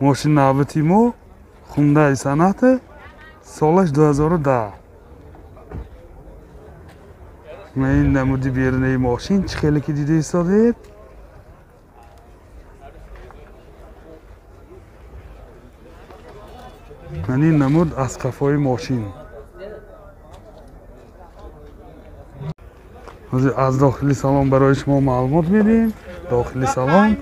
Мошин навбати мо Хундай Соната, солаш 2010. Ин намуди берунаи мошин чӣ хеле ки дида истодед. Ин намуд аз қафои мошин. Аз дохили салон барои шумо маълумот медиҳем. Дохили салон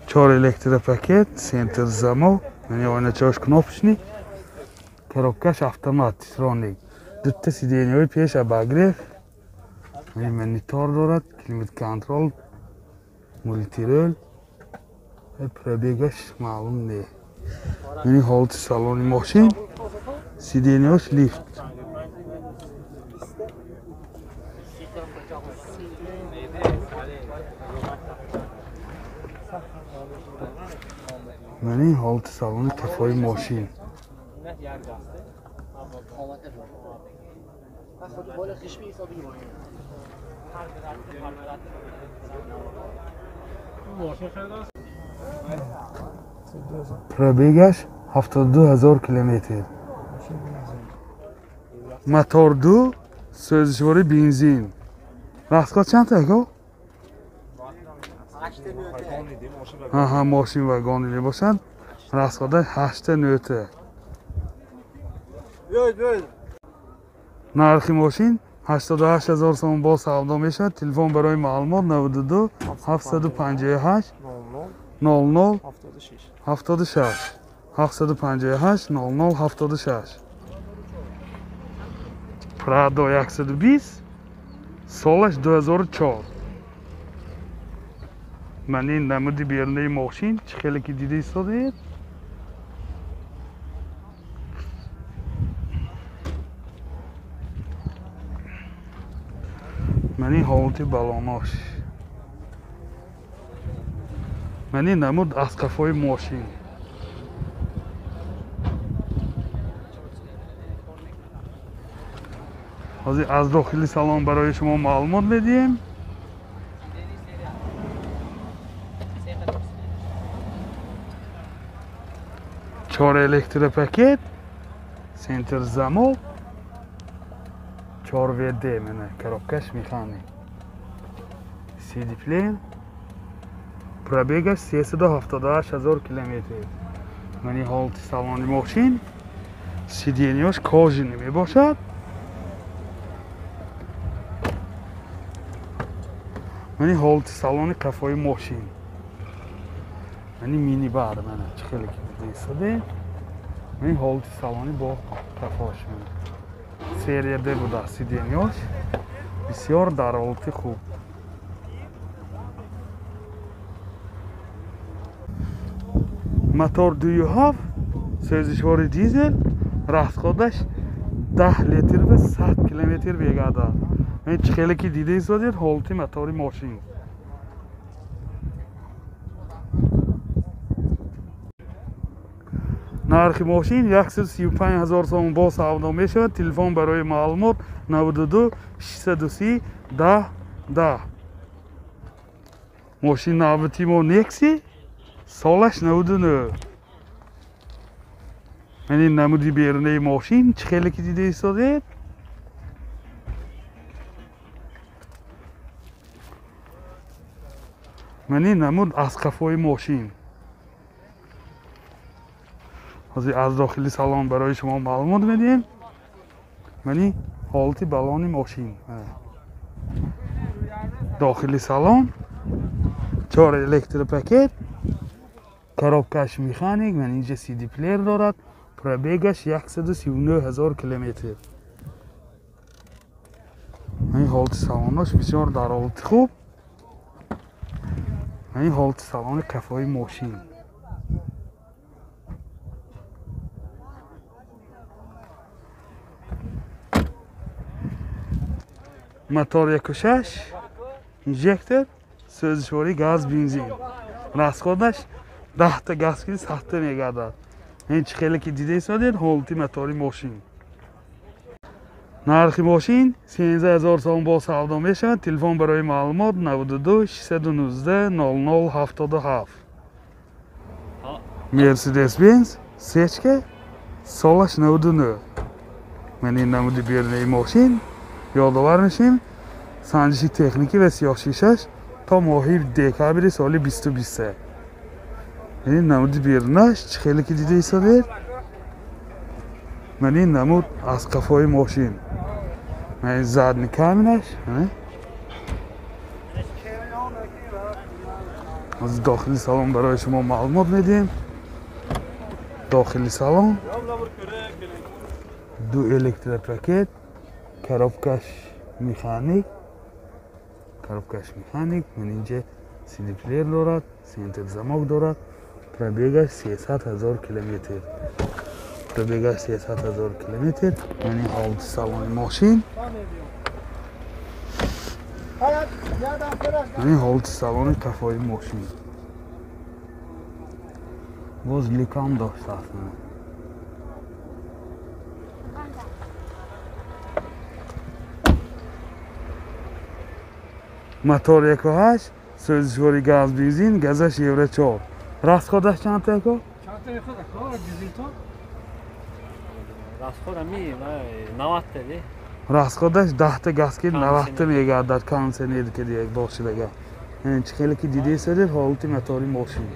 4 электропакет, центр замок, яъне ойначаҳош кнопочный, коробкаш автомат, титроник, дута сиденьяҳои пеш обогрев, монитор дорад, климат-контрол, мультирол, пробегаш маълум не. Ин ҳолати салони мошин, сиденьяҳош лифт. Ман ин ҳолати салони қафои мошин. Пробегаш 72 000 километр. Мотор 2, сӯзишвори бензин. Расход чанд ако? Аҳа, мошин вагони мебошад. Расходаш 8 нӯта. Нархи мошин 88 000 сомон бо савдо мешавад. Телефон барои маълумот 92 758 00 76 758 00 76. Прадо 120, солаш 2004. Ман ин намуди берунаи мошин чӣ хеле ки дида истодед. Ман ин ҳолати балонош. Ман ин намуд аз қафои мошин. Ҳозир аз дохили салон барои шумо маълумот медиҳем. Чор электропакет, центр замок, 4 ВД, мана коробкаш механик. CD плеер, пробегаш 378 000 километр. Мани ҳолати салони мошин, сиденьяш кожаный мебошад. Мани ҳолати салони қафои мошин. Мани минибар, мана чӣ хеле ки дида истодед. Мани ҳолати салони бо қафош. Серия Д буда сиденьяш. Бисёр дар ҳолати хуб. Мотор 2,7, сӯзишвори дизел, расходаш 10 литр ва 100 километр мегардад. Ин чӣ хеле ки дида истодед ҳолати мотори мошин. Нархи мошин 135 000 сомон бо савдо мешавад. Телефон барои маълумот 92 630 10 10. Мошин навбати мо Некси, солаш 99. Ин намуди берунаи мошин чӣ хеле ки дида истодед. Ман ин намуд аз қафои мошин. Ҳозир аз дохили салон барои шумо маълумот медиҳем. Ман ин ҳолати балони мошин. Дохили салон 4 электропакет, коробкаш механик, ман инҷа CD плеер дорад, пробегаш 139 000 километр. Ин ҳолати салонош бисёр дар ҳолати хуб. Ин ҳолати салони қафои мошин. Мотор 1,6, инжектор, сӯзишвории газ, бензин. Расходаш 10 газ ки 100 мегардад. Ин чӣ хеле ки дида истодед ҳолати мотори мошин. Нархи мошин 13 000 сомон бо савдо мешавад. Телефон барои маълумот 92 619 00 77. Mercedes-Benz сечка солаш 99. Ман ин намуди берунаи мошин ёдовар мешем. Санҷиши техникӣ ва сиёҳшишаш то моҳи декабри соли 2023. Ин намуди берунаш чӣ хеле ки дида истодед. Ман ин намуд аз қафои мошин. Ман ин задни камераш. Аз дохили салон барои шумо маълумот медиҳем. Дохили салон ду электропакет, коробкаш механик, ман инҷа CD плеер дорад, центр замок дорад, пробегаш 300 000 километр. Пробегаш 300 000 километр. Ман ин ҳолати салони мошин. Ман ин ҳолати салони қафои мошин. Боз люкам доштааст. Мотор 1.8, сӯзишвори газ бензин, газаш евро 4. Расходаш чанд та яко? Чанд та мехоҳад ако дизелто? Расхода ми 90 та ди. Расходаш 10 та газ ки 90 та мегардад кондиционер ки як бошидага. Яъне чӣ хеле ки дидесадед ҳолати мотори мошин.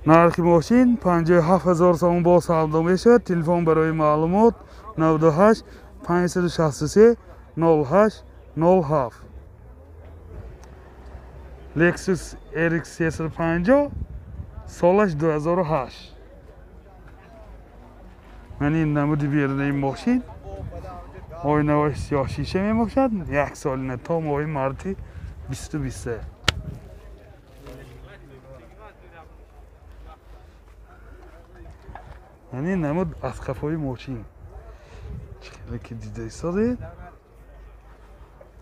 Нархи мошин 57 000 сомон бо савдо мешавад. Телефон барои маълумот 98 563 08 07. Lexus RX 350 солаш 2008. Ман ин намуди берунаи мошин. Оинаҳои сиёҳшиша мебошад. Як солина то моҳи марти 2023. Ман ин намуд аз қафои мошин. Чӣ хеле ки дида истодед.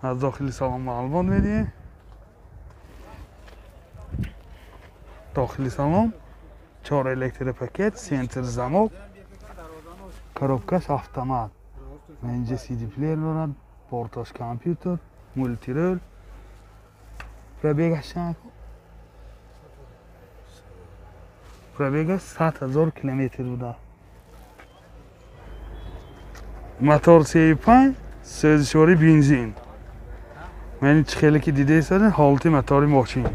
Аз дохили салон маълумот медиҳем. Дохили салон 4 электропакет, центр замок, коробкаш автомат. Инҷа CD плеер дорад, порташ компютер, мултирол. Пробегаш чанд? Пробегаш 100 000 километр буда. Мотор 3.5, сӯзишвори бензин. Ман чӣ хеле ки дида истодед ҳолати мотори мошин.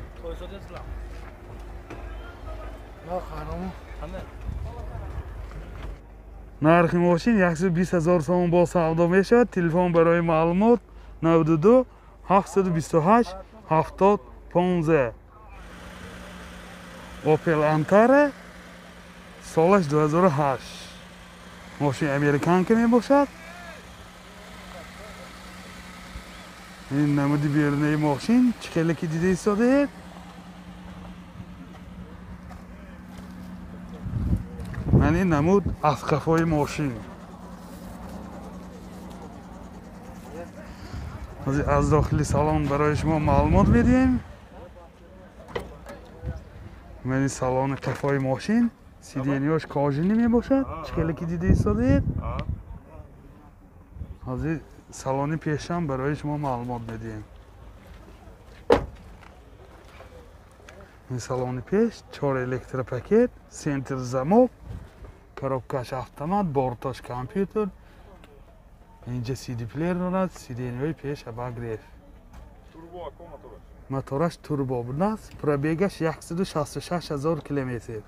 Нархи мошин 120 000 сомон бо савдо мешавад. Телефон барои маълумот 92 728 70 15. Opel Antara солаш 2008. Мошин американка мебошад. Ин намуди берунаи мошин чӣ хеле ки дида истодед. Ман ин намуд аз қафои мошин. Аз дохили салон барои шумо маълумот медиҳем. Ман ин салони қафои мошин сиденьяш кожинӣ мебошад. Чӣ хеле ки дида истодед. Ҳозир салони пешам барои шумо маълумот медиҳем. Ин салони пеш 4 электропакет, центр замок, коробкаш автомат, борташ компютер. Инҷа CD плеер дорад, сиденьяҳои пеш обогрев. Мотораш турбо будааст, пробегаш 166 000 километр.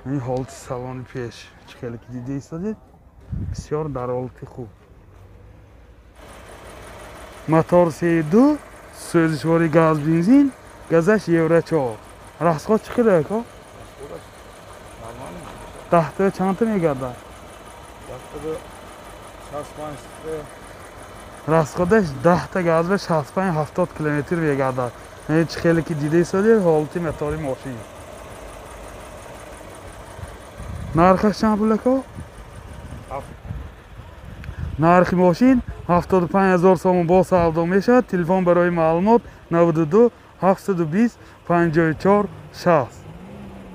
Ин ҳолати салони пеш чӣ хеле ки дида истодед, бисёр дар ҳолати хуб. Мотор 3.2, сӯзишвори газ бензин, газаш евро 4. Расход чӣ қадар ако? Даҳта чанд та мегардад? Расходаш 10 та газ ба 65-70 километр мегардад. Яъне чӣ хеле ки дида истодед ҳолати мотори мошин. Нархаш чанд пул ако? Нархи мошин 75 000 сомон бо савдо мешавад. Телефон барои маълумот 92 720 54 60.